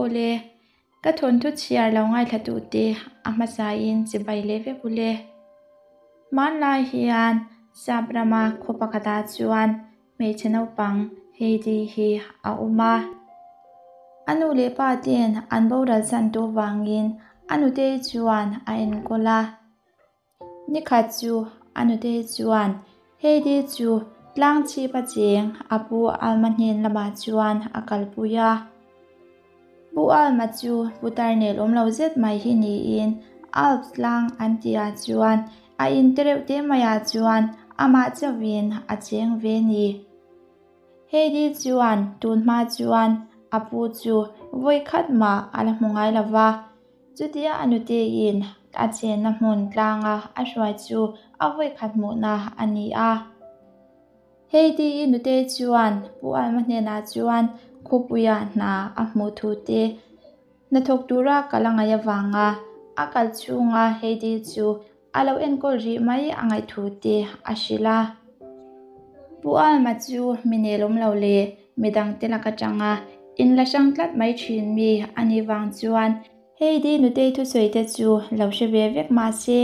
Awle, ka thawnthu chhiar lo ngaithlatute a hmasain chibai leh vek ule. Hmanlai hian Sap rama khaw pakhatah chuan hmeichhe naupang Heidi hi a awm a. A nu leh pa ten an boral chhan tawh vangin a nutei chuan a enkawl a. Nikhat chu a nutei chuan Heidi chu tlang chhip a cheng a pu Alma hnen lamah chuan a kalpui a. Pu Alma chu putar nel awm lo zet mai hi niin Alps tlang an tihah chuan a in te reuh te maiah chuan amah chauhin a cheng ve ni. Heidi chuan tun hma chuan a pu chu vawi khat mah a la hmu ngai lo va. Chutia a nuteiin a chenna hmun tlanga a hruai chu a vawikhat hmuhna a ni a. Heidi i nutei chuan Pu Alma hnenah chuan khawpuia hna a hmuh thu te hnathawk tura kal a ngaih avanga a kal chhunga Heidi chu a lo enkawl rih mai a ngaih thu te a hrilh a. Pu Alma chu mi nelawm lo leh midangte lak atanga inla hrang tlat mai thin mi a nih vang chuan Heidi nutei thusawi te chu lo hre ve vek mah se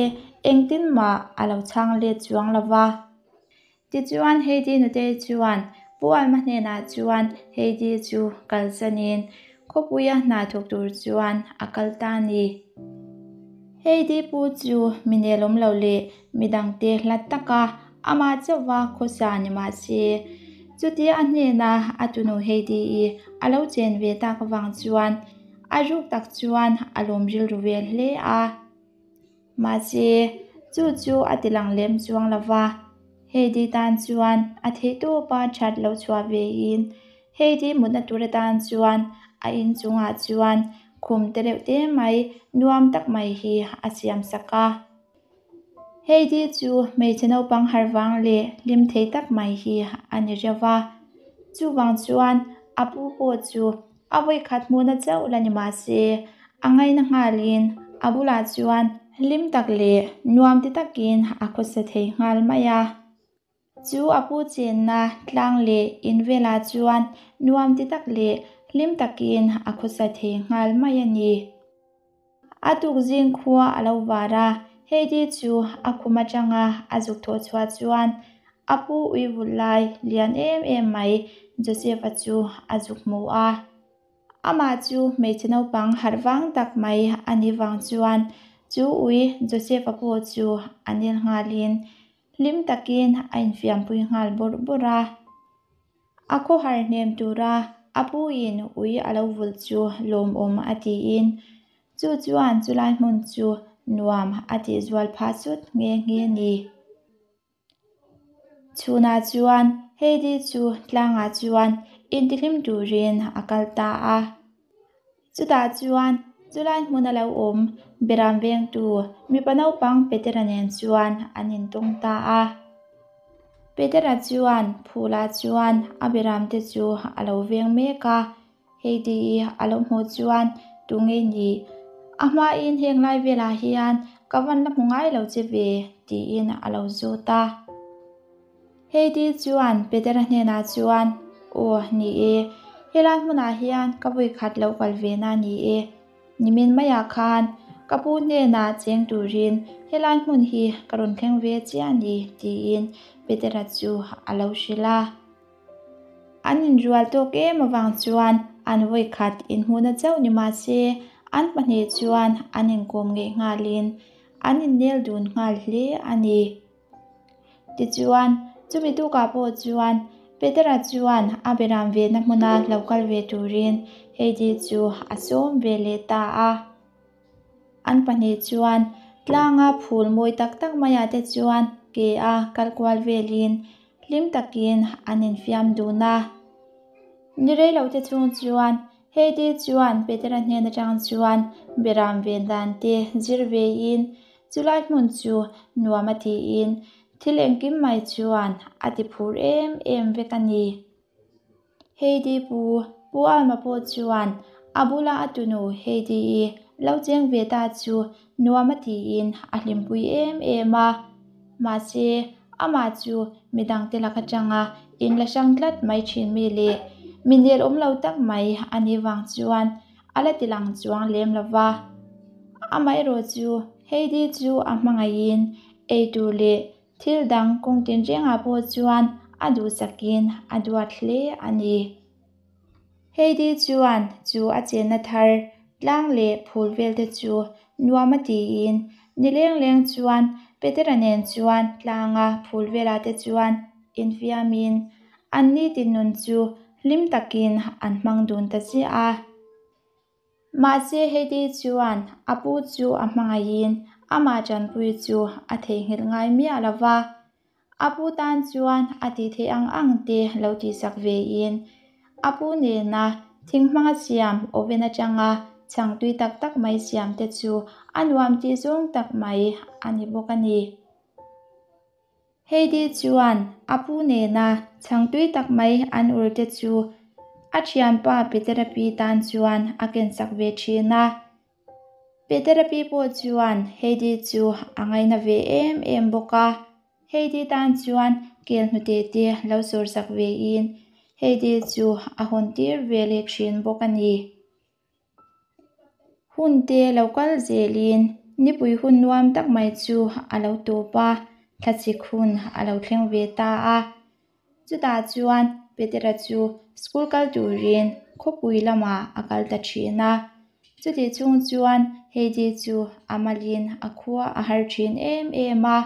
engtin mah a lo chhang let chuang lo va. Tichuan Heidi nutei chuan Pu Alma hnenah chuan Heidi chu kalsanin khawpuia hna thawk tur chuan a kal ta a ni. Heidi pu chu mi nelawm lo leh midangte hlat taka amah chauhva khawsa ni mah se, chutia a hnena a tunu Heidi-i a lo chen ve tak avang chuan a ruk tak chuan a lawm rilru ve hle a. Mahse, chu chu a ti lang lem chuang lo va, Heidi tan chuan a theihtawpa that lo chhuah vein Heidi mutna tur atan chuan a inchungah chuan khum te reuh te mai nuam tak mai hi a siam sak a. Heidi chu hmeichhe naupang harh vang leh hlim thei tak mai hi a ni reuh va, chuvang chuan a pu pawh chu A vawikhat hmuhna chauh la ni mah se, a ngaina nghalin a bulah chuan hlim tak leh nuam ti takin a khawsa thei nghal mai a. Chu a pu chenna tlang leh in velah chuan nuam ti tak leh hlim takin a khawsa thei nghal mai a ni. A tuk zing khua a lo var a, Heidi chu a khum atanga a zuk thawh chhuah chuan a pu ui vul lai lian em em mai Joseph-a chu a zuk hmu a. Amah chu hmeichhe naupang harh vang tak mai a nih vang chuan chu ui Joseph-a pawh chu a nel nghalin hlim takin a infiampui nghal bawrh bawrh a. A khawhar hnem tura a puin ui a lo vulh chu lawmawm a tiin chu chuan chulai hmun chu nuam a tih zual phah sut nghe nghe ni. Chhunah chuan Heidi chu tlangah chuan intihlim turin a kal ta a. Chutah chuan chulai hmun a lo awm Beram vengtu mipa naupang Petera nen chuan an intawng ta a. Petera chuan Phula chuan a Beram te chu a lo veng mek a, hei tih a lo hmuh chuan tu nge ni? A hmain heng lai velah hian ka van la hmu ngai lo che ve tiin a lo zawt a. Heidi chuan Petera hnenah chuan, Aw, ni e, helai hmunah hian ka vawi khat lo kal ve na ni e. Nimin maiah khan ka pu hnenah cheng turin helai hmun hi ka rawn thleng ve chiah a ni, tiin Petera chu a lo hrilh a. An inrual tawk em avang chuan an vawi khat inhmuhna chauh ni mah se, an pahnih chuan an inkawm ngeih nghalin an innel dun nghal hle a ni. Tichuan, chumi tukah pawh chuan Petera chuan a beram vehna hmuna lo kal ve turin Heidi chu a sawm ve leh ta a. An pahnih chuan tlanga phul mawi tak tak maiah te chuan ke a kal kual velin hlim takin an infiam dun a. Ni rei lo te chhung chuan Heidi chuan Petera hnen atang chuan beram ven dan te zir vein Chulai hmun chu nuam a tiin thil engkim mai chuan a ti phur em em vek a ni. Heidi pu, Pu Alma pawh chuan a bula a tunu Heidi-i lo cheng ve ta chu nuam a tiin a hlimpui em em a. Mahse, amah chu midangte lak atanga inla hrang tlat mai thin mi leh mi nelawm lo tak mai a nih vang chuan. a la ti lang chuang lem lo va. Amaherawhchu Heidi chu a hmangaihin eitur leh thil dang kawng tinrengah pawh chuan a duhsakin a duat hle a ni. Heidi chuan chu a chenna thar tlang leh phul vel te chu nuam a tiin nileng leng chuan Petera nen chuan tlanga phul velah te chuan infiamin an nitin nun chu hlim takin an hmang dun ta chiah a. Mahse Heidi chuan a pu chu a hmangaihin amah tanpui chu a theihnghilh ngai miah lo va. A pu tan chuan a tih theih ang ang te lo tihsak vein a pu nena thing hmanga siam oven atanga chhang tui tak tak mai siam te chu a nuam tih zawng tak mai a ni bawk a ni. Heidi chuan a pu nena chhang tui tak mai an ur te chu a thianpa Petera pi tan chuan a kensak ve thin a. Petera pi pawh chuan Heidi chu a ngaina ve em em bawk a. Heidi tan chuan kel hnute te lo sawrsak vein Heidi chu a hawn tir ve leh thin bawk a ni. Hun te lo kal zelin nipui hun nuam tak mai chu a lo tawp a, thlachik hun a lo thleng ve ta a. Chutah chuan Petera chu school kal turin khawpui lamah a kal ta thin a. Chutih chhung chuan Heidi chu a malin a khua a har thin em em a.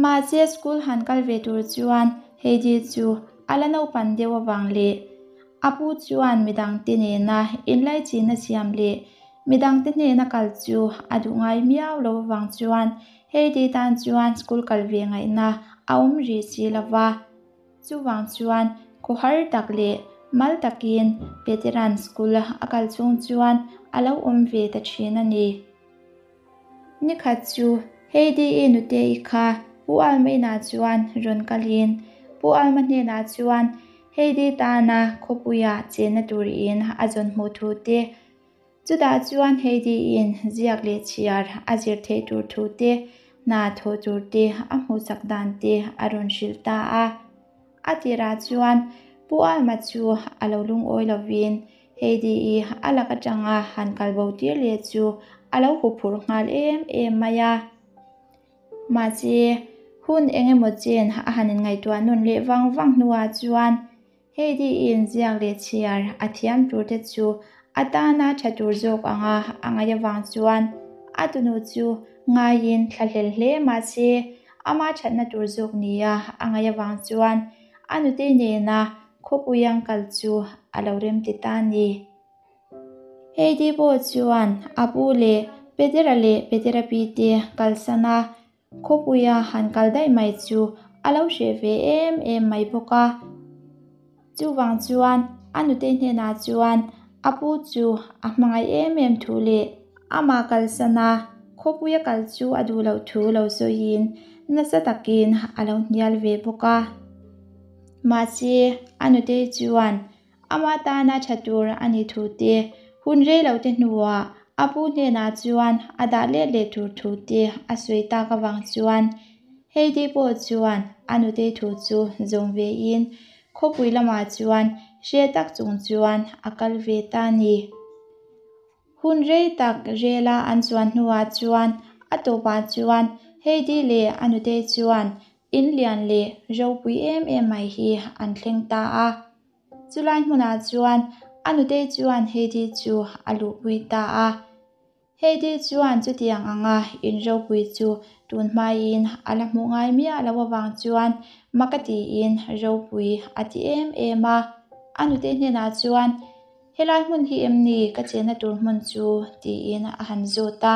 Mahse school han kal ve tur chuan Heidi chu a la naupan deuh avang leh a pu chuan midangte nena inlaichinna siam leh midangte hnena kal chu a duh ngai miau lo avang chuan Heidi tan chuan school kal ve ngaihna a awm rih si lo va. Chuvang chuan khawhar tak leh mal takin Petera'n school a kal chung chuan a lo awm ve ta thin a ni. Nikhat chu Heidi-i nute-i kha Pu Alma inah chuan rawn kalin Pu Alma hnenah chuan Heidi tana khawpuia chenna turin a zawn hmuh thu te, chutah chuan Heidi-in ziak leh chhiar a zir theih tur thu te, hna thawh tur te a hmuhsak dan te a rawn hrilh ta a. A tirah chuan Pu Alma chu a lo lungawi lovin Heidi-i a lak atanga han kal bo tir leh chu a lo huphurh nghal em em mai a. Mahse, hun eng emaw chen a han inngaihtuah nawn leh vang vang hnuah chuan Heidi-i'n ziak leh chhiar a thiam tur te chu a tana tha tur zawk anga a ngaih avang chuan a tunu chu ngaiin thlahlel hle mahse ama thatna tur zawk nia a ngaih avang chuan a nutei nena Khawpui ang kal chu a lo rem ti ta ni. Heidi pawh chuan a pu leh Petera leh Petera pi te kalsan a, khawpuia han kal daih mai chu a lo hreh ve em em mai bawk a. Chuvang chuan a nutei hnenah chuan a pu chu a hmangaih em em thu leh amah kalsan a, khawpuia kal chu a duh loh thu lo sawiin nasa takin a lo hnial ve bawk a. Mahse, a nutei chuan ama tana tha tur a ni thu te, hun rei lo te hnuah a pu hnenah chuan a dah let leh tur thu te a sawi tak avang chuan Heidi pawh chuan a nutei thu chu zawm vein khawpui lamah chuan hre tak chung chuan a kal ve ta a ni. Hun rei tak rela an chuan hnuah chuan a tawpah chuan Heidi leh a nutei chuan In lian leh ropui em em mai hi an thleng ta a. Chulai hmunah chuan a nutei chuan Heidi chu a luhpui ta a. Heidi chuan chutiang anga in ropui chu tun hmain a la hmuh ngai miah lo avang chuan mak a tiin ropui a ti em em a. A nutei hnenah chuan, Helai hmun hi em ni ka chenna tur hmun chu? tiin a han zawt a.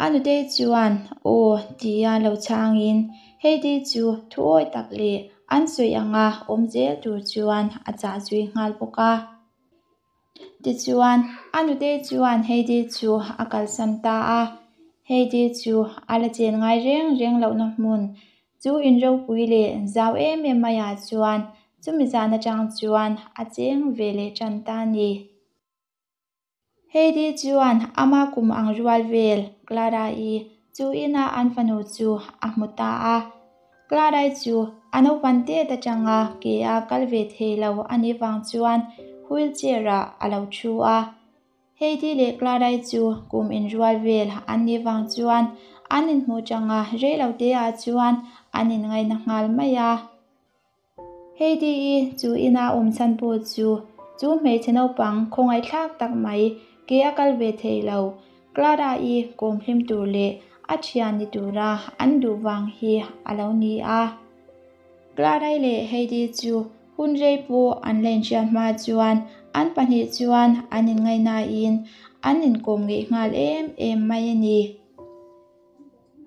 A nutei chuan aw tia lo chhangin Heidi chu thuawi tak leh an sawi anga awm zel tur chuan a chah zui nghal bawk a. Tichuan, a nutei chuan Heidi chu a kalsan ta a. Heidi chu a la chen ngai reng reng lohna hmun chu in ropui leh zau em em maiah chuan chumi zan atang chuan a cheng ve leh tan ta a ni. Heidi chuan ama kum ang rual vel Clara-i chu ina an fanu chu a hmu ta a. Clara-i chu a naupan tet atanga ke a kal ve thei lo a nih vang chuan wheelchair ah a lo thu a. Heidi leh Clara-i chu kum inrual vel an nih vang chuan an inhmuh changa reilote ah chuan an inngaihna nghal mai a. Heidi-i chu ina awm chhan pawh chu chu hmeichhe naupang khawngaihthlak tak mai ke a kal ve thei lo Clara-i kawm hlim tur leh a thian ni tura an duh vang hi a lo ni a. Clara-i leh Heidi chu hun rei pawh an la inhriat hma chuan an pahnih chuan an inngaihnain an inkawm ngeih nghal em em mai a ni.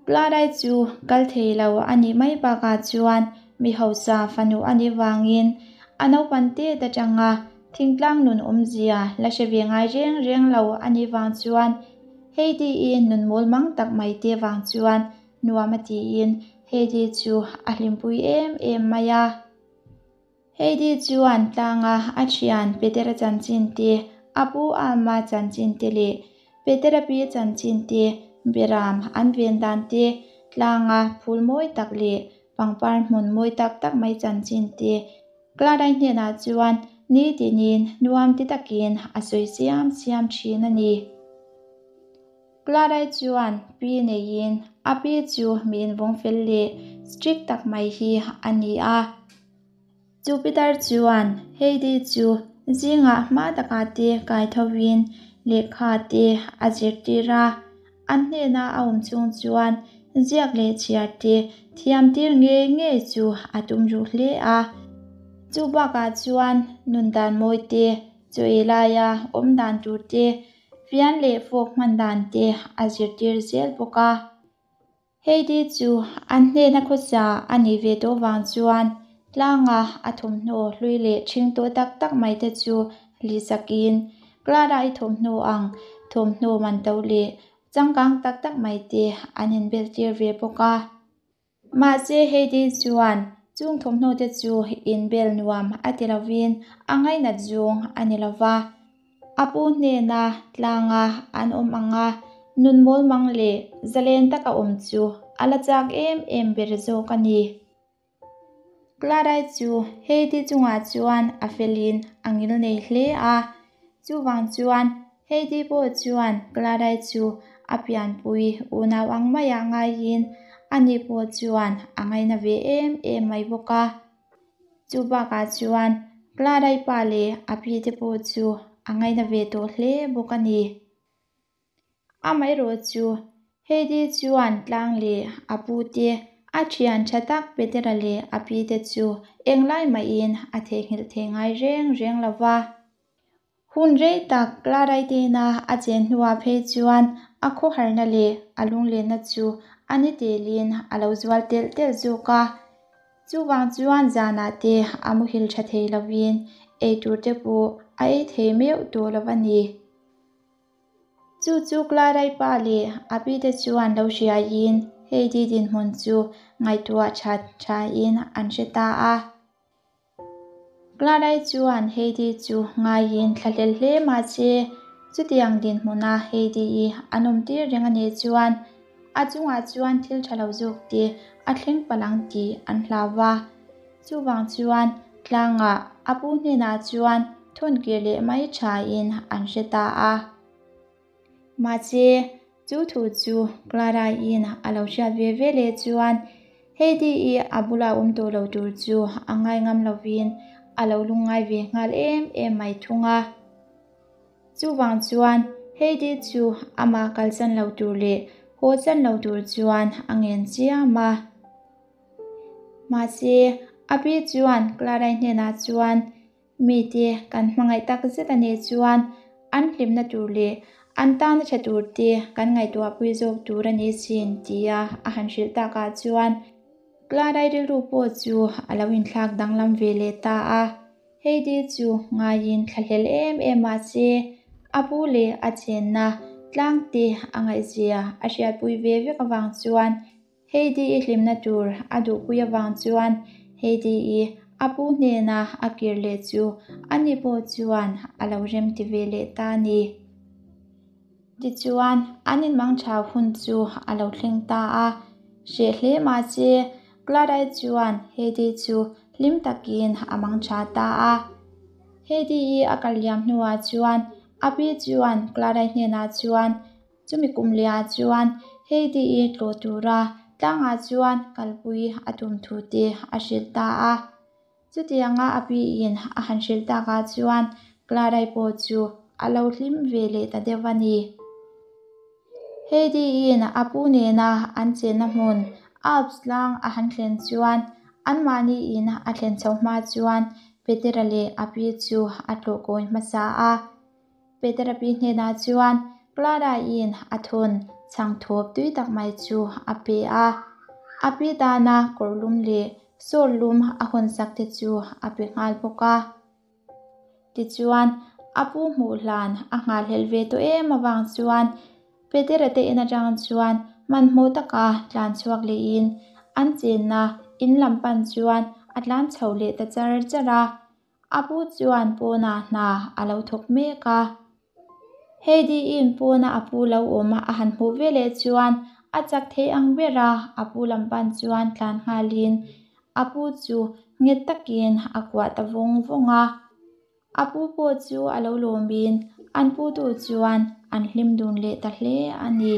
Clara-i chu kal thei lo a nih mai bakah chuan mi hausa fanu a nih vangin a naupan tet atanga thingtlang nun awmzia la hre ve ngai reng reng lo a nih vang chuan Heidi-i nun mawl mang tak mai te vang chuan nuam a tiin Heidi chu a hlimpui em em mai a. Heidi chuan tlanga a thian Petera chanchin te, a pu Ama chanchin te leh Petera pi chanchin te, Beram an ven dan te, tlanga phul mawi tak leh pangpar hmun mawi tak tak mai chanchin te Clara-i hnenah chuan nitinin nuam ti takin a sawi chiam chiam thin a ni. Clara-i chuan pi neiin a pi chu mi invawng fel leh strict tak mai hi a ni a. Chu Peter chuan Heidi chu zingah hma takah te kai thovin lehkha te a zirtir a, an hnena a awm chhung chuan ziak leh chhiar te thiam tir ngei ngei chu a tum ruh hle a. Chu bakah chuan nun dan mawi te, chaw ei laia awm dan tur te, fian leh fawk hman dan te a zirtir zel bawk a. Heidi chu an hnena khawsa a nih ve tawh vang chuan tlanga a thawmhnaw hlui leh ṭhing tawh tak tak mai te chu hlihsakin Clara-i thawmhnaw ang thawmhnaw man to leh changkang tak tak mai te an inbelhtir ve bawk a. Mahse Heidi chuan chung thawmhnaw te chu inbel nuam a ti lovin a ngainat zawng a ni lova. A pu hnena tlanga an awm ang a, nun mawlmang leh zalen taka awm chu a la chak em em ber zawk a ni. Clara-i chu Heidi chungah chuan a felin a ngil nei hle a, chuvang chuan Heidi pawh chuan Clara-i chu a pianpui unau ang maiah ngaiin ani pawh chuan a ngaina ve em em mai bawk a. Chu bakah chuan Clara-i pa leh a pi te pawh chu a ngaina ve tawh hle bawk a ni. Amaherawh chu Heidi chuan tlang leh a pu te, a thian tha tak Petera leh a pi te chu englai mahin a theihnghilh thei ngai reng reng lo va. Hun rei tak Clara-i tena a chen hnuah phei chuan a khawharna leh a lunglenna chu a ni telin a lo zual telh telh zawk a. Chuvang chuan zanah te a muhil tha thei lovin eitur te pawh a ei thei meuh tawh lo a ni. Chu chu Clara-i pa leh a pi te chuan lo hriaiin Heidi dinhmun chu ngaihtuah that thain an hre ta a. Clara-i chuan Heidi chu ngaiin thlahlel hle mahse chutiang dinhmuna Heidi-i an awm tir reng a nih chuan a chungah chuan thil tha lo zawk te a thleng palh ang tih an hlau va. Chuvang chuan tlangah a pu hnenah chuan thawn kir leh mai thain an hre ta a. Mahse, chu thu chu Clara-in a lo hriat ve ve leh chuan Heidi-i a bula awm tawh lo tur chu a ngai ngam lovin a lo lungngai ve nghal em em mai thung a. Chuvang chuan Heidi chu amah kalsan lo tur leh haw chan lo tur chuan a ngen chiam a. Mahse, a pi chuan Clara-i hnenah chuan Mite kan hmangaih tak zet a nih chuan an hlimna tur leh an tana tha tur te kan ngaihtuahpui zawk tur a ni sin tia a han hrilh takah chuan Clara-i rilru pawh chu a lo inthlak danglam ve leh ta a. Heidi chu ngaiin thlahlel em em mah se a pu leh a chenna tlang te a ngaihzia a hriatpui ve vek avang chuan Heidi-i hlimna tur a duhpui avang chuan Heidi-i a pu hnena a kir leh chu ani pawh chuan a lo rem ti ve leh ta a ni. Tichuan, an inmang tha hun chu a lo thleng ta a, hreh hle mahse Clara-i chuan Heidi chu hlim takin a mang tha ta a. Heidi-i a kal liam hnuah chuan a pi chuan Clara-i hnenah chuan chumi kum lehah chuan Heidi-i tlawh tura tlangah chuan kalpui a tum thu te a hrilh ta a. Chutianga a piin a han hrilh takah chuan Clara-i pawh chu a lo hlim ve leh ta deuh a ni. Heidi-in a pu nena an chenna hmun Alps tlang a han thlen chuan anmahniin a thlen chho hma chuan Petera leh a pi chu a tlawh kawi hmasa a. Petera pi hnenah chuan Clara-in a thawn chhang thawp tui tak mai chu a pe a. A pi tana kawrlum leh sawl lum a hawnsak te chu a pe nghal bawk a. Tichuan, a pu hmuh hlan a nghahhlelh ve tawh em avang chuan Petera te in atang chuan hmanhmawh taka tlan chhuak lehin an chenna in lam pan chuan a tlan chho leh ta char char a. A pu chuan pawnah hna a lo thawk mek a. Heidi-in pawna a pu lo awm a han hmuh veleh chuan a chak thei ang ber a, a pu lam pan chuan tlan nghalin a pu chu nghet takin a kuah ta vawng vawng a. A pu pawh chu a lo lawmin an pu tu chuan an hlim dun leh ta hle a ni.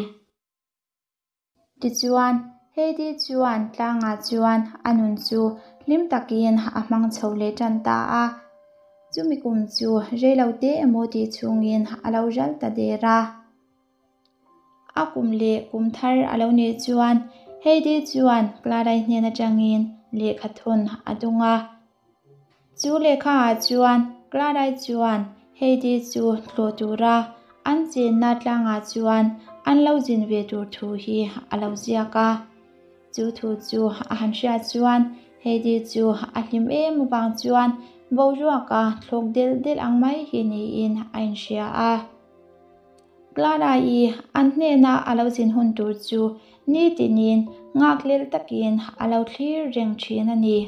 Tichuan, Heidi chuan tlangah chuan a nun chu hlim takin a hmang chho leh tan ta a. Chumi kum chu reilo te emaw tih chhungin a lo ral ta der a. A kum leh kum thar a lo nih chuan Heidi chuan Clara-i hnen atangin lehkha thawn a dawng a. Chu lehkha ah chuan Clara-i chuan Heidi chu tlawh tura an chenna tlangah chuan an lo zin ve tur thu hi a lo ziak a. Chu thu chu a han hriat chuan Heidi chu a hlim em avang chuan boruaka thlawk delh delh ang mai hi niin a inhria a. Clara-i an hnena a lo zin hun tur chu nitinin nghakhlel takin a lo thlir reng thin a ni.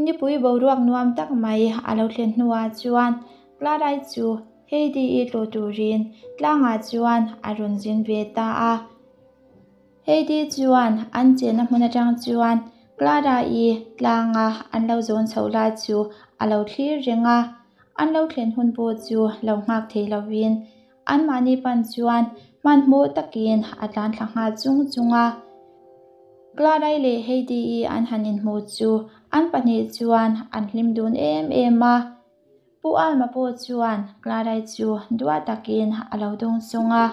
Nipui boruak nuam tak mai a lo thlen hnuah chuan Clara-i chu Heidi-i tlawh turin tlangah chuan a rawn zin ve ta a. Heidi chuan an chenna hmun atang chuan Clara-i tlanga an lo zawn chho lai chu a lo thlir reng a. An lo thlen hun pawh chu lo nghak thei lovin anmahni pan chuan hmanhmawh takin a tlan thla nghal chung chung a. Clara-i leh Heidi-i an han inhmuh chu an pahnih chuan an hlim dun em em a. Pu Alma pawh chuan Clara-i chu duah takin a lo dawng sawng a.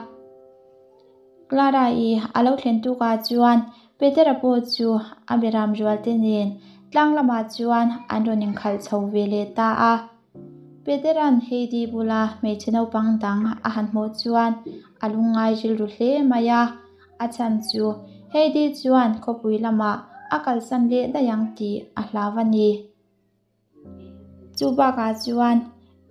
Clara-i a lo thlen tukah chuan Petera pawh chu a beram rualte nen tlang lamah chuan an rawn inkhalh chho ve leh ta a. Petera'n Heidi bula hmeichhe naupang dang a han hmuh chuan a lungngai rilru hle mai a, a chhan chu Heidi chuan khawpui lamah a kalsan leh daih ang tih a hlau a ni. Chu bakah chuan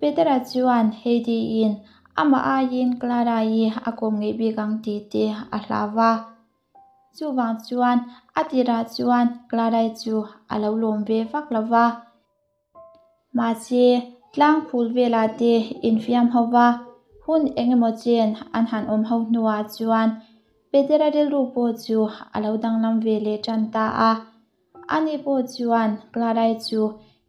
Petera chuan Heidi-in amah aiin Clara-i a kawm ngeih bik ang tih te a hlau a. Chuvang chuan a tirah chuan Clara-i chu a lo lawm ve vak lo va. Mahse, tlang phul velah te infiam ho va, hun eng emaw chen an han awm ho hnuah chuan Petera rilru pawh chu a lo danglam ve leh tan ta a. Ani pawh chuan Clara-i chu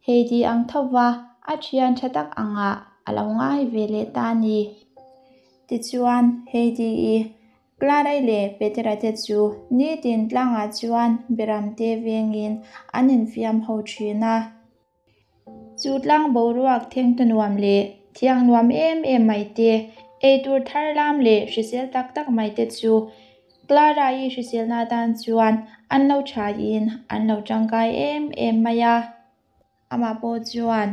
Heidi ang tho va a thian tha tak angah a lo ngai ve leh ta a ni. Tichuan, Heidi-i Clara-i leh Petera te chu nitin tlangah chuan beramte vengin an infiam ho thin a. Chu tlang boruak thengtu nuam leh thiang nuam em em mai te, eitur thar lam leh hrisel tak tak mai te chu Clara-i hriselna atan chuan an lo thain an lo tangkai em em mai a. Amah pawh chuan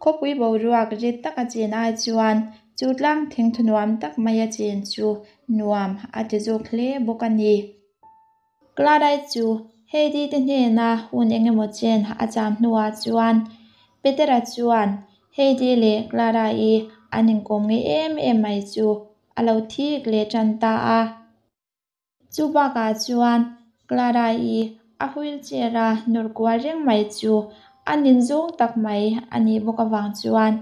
khawpui boruak rit taka chen ai chuan chu tlang thengthu nuam tak maia chen chu nuam a ti zawk hle bawk a ni. Clara-i chu Heidi te hnena hun eng emaw chen a cham hnuah chuan Petera chuan Heidi leh Clara-i an inkawm ngei em em mai chu a lo thik leh tan ta a. Chu bakah chuan Clara-i a wheelchair-a nawr kual reng mai chu a nin zawng tak mai a nih bawk avang chuan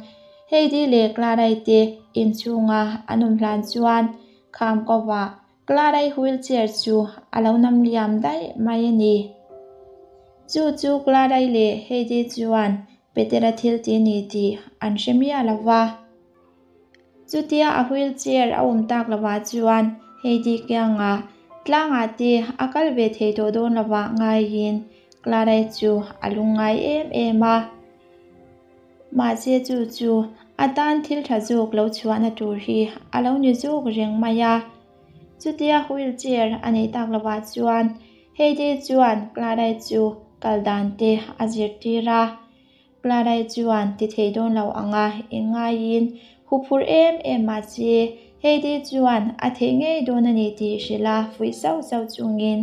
Heidi leh Clara-i te inchhunga an awm hlan chuan kham kovah Clara-i wheelchair chu a lo nam liam daih mai a ni. Chu chu Clara-i leh Heidi chuan Petera thil ti ni tih an hre miah lo va. Chutia a wheel chair a awm tak lovah chuan Heidi kiangah tlangah te a kal ve thei tawh dawn lovah ngaiin Clara-i chu a lungngai em em a. Mahse chu chu a tan thil tha zawk lo chhuahna tur hi a lo ni zawk reng mai a. Chutia wheel chair a neih tak lovah chuan Heidi chuan Clara-i chu kal dan te a zirtir a. Clara-i chuan ti thei dawn lo anga inngaiin huphurh em em mahse Heidi chuan a theih ngei dawn a ni tih hrilh a fuih sauh sauh chungin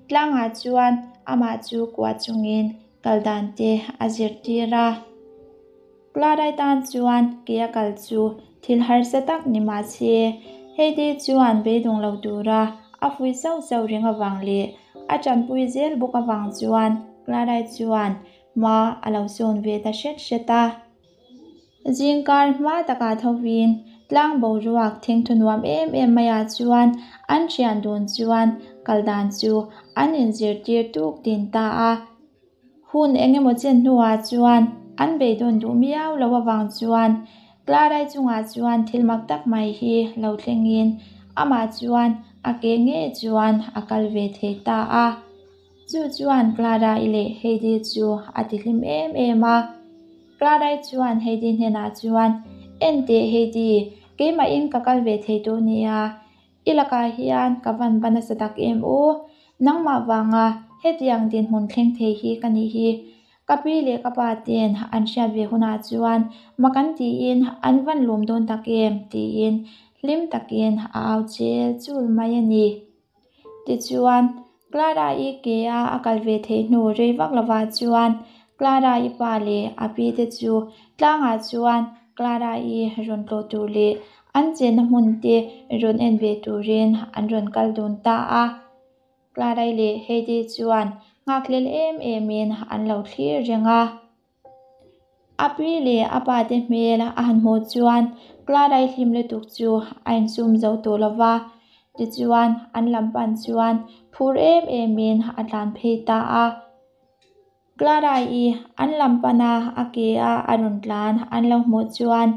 tlangah chuan amah chu kuah chungin kal dan te a zirtir a. Clara-i tan chuan ke a kal chu thil harsa tak ni mahse Heidi chuan beidawng lo tura a fuih sauh sauh reng avang leh a tanpui zel bawk avang chuan Clara-i chuan hma a lo sawn ve ta hret hret a. Zingkar hma takah thovin tlang boruak thengthaw nuam em em maiah chuan an thian dun chuan kal dan chu an inzirtir tuk tin ta a. Hun eng emaw chen hnuah chuan an beidawn duh miau lo avang chuan Clara-i chungah chuan thil mak tak mai hi lo thlengin amah chuan a ke ngei chuan a kal ve thei ta a. Chu chuan Clara-i leh Heidi chu a ti hlim em em a. Clara-i chuan Heidi hnenah chuan, Enteh Heidi, keimahin ka kal ve thei tawh nia. I lakah hian ka van va nasa tak em aw? Nangmah vanga hetiang dinhmun thleng thei hi ka nih hi. Ka pi leh ka pa ten an hriat ve hunah chuan makan tiin an van lawm dawn tak em? tiin hlim takin a au chel chul mai a ni. Tichuan, Clara-i ke a a kal ve theih hnu rei vak lovah chuan Clara-i pa leh a pi te chu tlangah chuan Clara-i rawn tlawh tur leh an chenna hmun te rawn en ve turin an rawn kal dun ta a. Clara-i leh Heidi chuan nghakhlel em emin an lo thlir reng a. A pi leh a pa te hmel a han hmuh chuan Clara-i hlim lutuk chu a insum zo tawh lo va, tichuan an lam pan chuan phur em emin a tlan phei ta a. Clara-i an lam pana a ke a a rawn tlan an lo hmuh chuan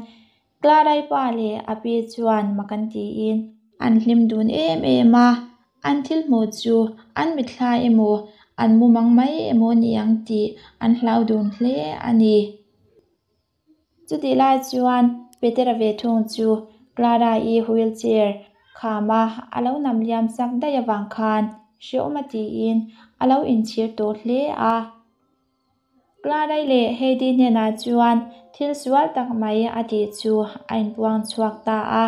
Clara-i pa leh a pi chuan mak an tiin an hlim dun em em a, an thil hmuh chu an mitthla emaw an mumang mai emaw ni ang tih an hlau dun hle a ni. Chutih lai chuan Petera ve thung chu Clara-i wheelchair khama a lo nam liam sak daih avang khan hrehawm a tiin a lo inchhir tawh hle a. Clara-i leh Heidi hnenah chuan thil sual tak mai a tih chu a inpuang chhuak ta a.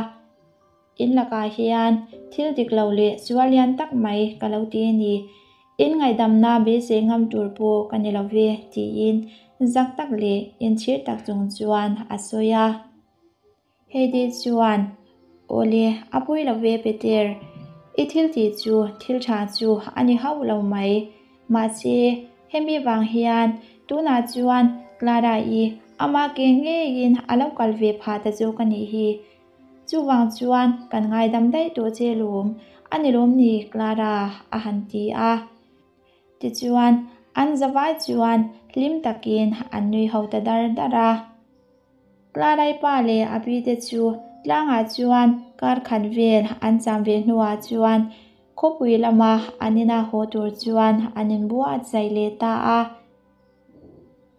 In lakah hian thil dik lo leh sual lian tak mai ka lo ti a ni. In ngaihdamna beisei ngam tur pawh ka ni lo ve, tiin zak tak leh inchhir tak chung chuan a sawi a. Heidi chuan, Awle, a pawi lo ve Peter, i thil tih chu thil tha chu a ni hauh lo mai. Mahse, hemi vang hian tunah chuan Clara-i amah ke ngeiin a lo kal ve phah ta zawk a nih hi. Chuvang chuan kan ngaidam daih tawh che lawm, a ni lawm ni Clara? a han ti a. Tichuan, an zavai chuan hlim takin an nui ho ta dar dar a. Clara-i pa leh a pi te chu tlangah chuan kar khat vel an cham ve hnuah chuan khawpui lama an ina haw tur chuan an inbuatsaih leh ta a.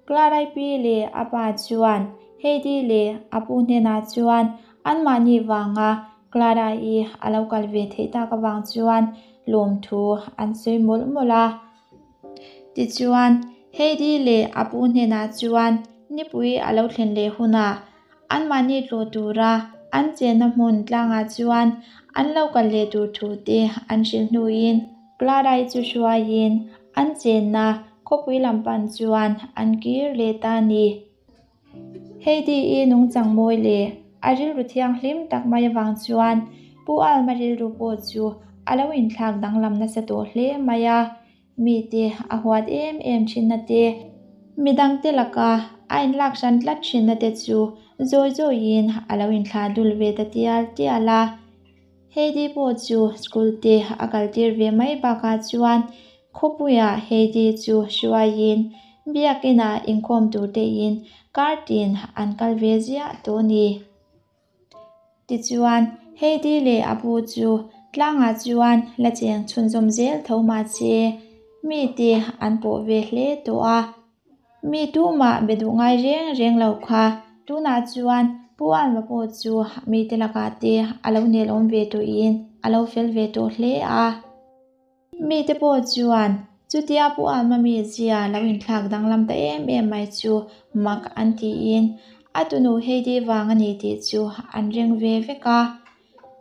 Clara-i pi leh a pa chuan Heidi leh a pu hnenah chuan anmahni vanga Clara-i a lo kal ve theih tak avang chuan lawmthu an sawi mawlh mawlh a. Tichuan, Heidi leh a pu hnenah chuan nipui a lo thlen leh hunah anmahni tlawh tura an chenna hmun tlangah chuan an lo kal leh tur thu te an hrilh hnuin Clara-i chu hruaiin an chenna khawpui lam pan chuan an kir leh ta a ni. Heidi-i nungchang mawi leh a rilru thianghlim tak mai avang chuan Pu Alma rilru pawh chu a lo inthlak danglam nasa tawh hle mai a. Mite a huat em em thinna te, midangte laka a inlak hran tlat thinna te chu zawi zawiin a lo inthlah dul ve ta tial tial a. Heidi pawh chu school te a kaltir ve mai bakah chuan khawpuiah Heidi chu hruaiin Biakinah inkhawm tur tein kar tin an kal ve ziah tawh a ni. Tichuan, Heidi leh a pu chu tlangah chuan la cheng chhunzawm zel tho mahse, mite an pawh ve hle tawh a. Mi tumah be duh ngai reng reng lo kha tunah chuan Pu Alma pawh chu mite lakah te a lo nelawm ve tawhin a lo fel ve tawh hle a. Mite pawh chuan chutia Pu Alma mizia lo inthlak danglam ta em em mai chu mak an tiin a tunu Heidi vang a ni tih chu an ring ve vek a.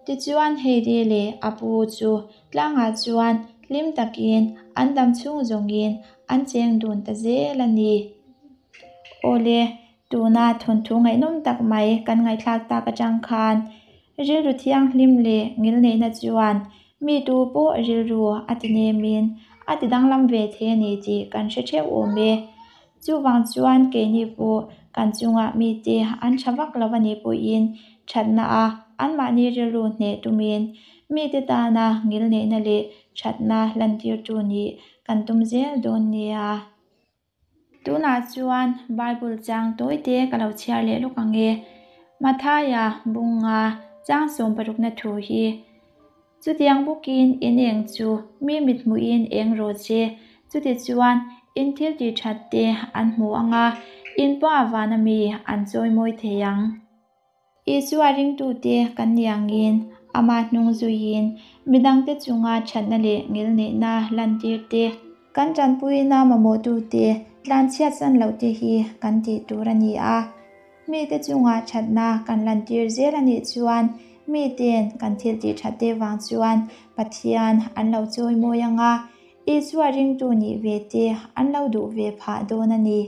Tichuan Heidi leh a pu chu tlangah chuan hlim takin an dam chhung zawngin an cheng dun ta zel a ni. Awle, tuna thawnthu ngaihnawm tak mai kan ngaihthlak tak atang khan rilru thianghlim leh ngilneihna chuan mi tu pawh rilru a ti nemin a ti danglam ve thei a ni tih kan hre theuh awm e. Chuvang chuan keini pawh kan chungah mite an tha vak lo a nih pawhin thatna a anmahni rilru hneh tumin mite tana ngilneihna leh thatna lantirtu nih kan tum zel dawn nia. Tunah chuan Bible chang tawite ka lo chhiar leh lawk ang e. Mathaia bunga chang sawmparukna thu hi Chutiang bawkin in eng chu mi mithmuhin eng rawh che, chutichuan in thil tih that te an hmu ang a, in pa vana mi an chawimawi thei ang. Isua ringtute kan ni angin amah hnung zuiin midangte chunga thatna leh ngilneihna lantir te, kan tanpuina mamawhtute tlanchhiat san loh te hi kan tih tur a ni a. Mite chunga thatna kan lantir zel a nih chuan miten kan thil tih that te vang chuan Pathian an lo chawimawi ang a, Isua ringtu nih ve te an lo duh ve phah dawn a ni.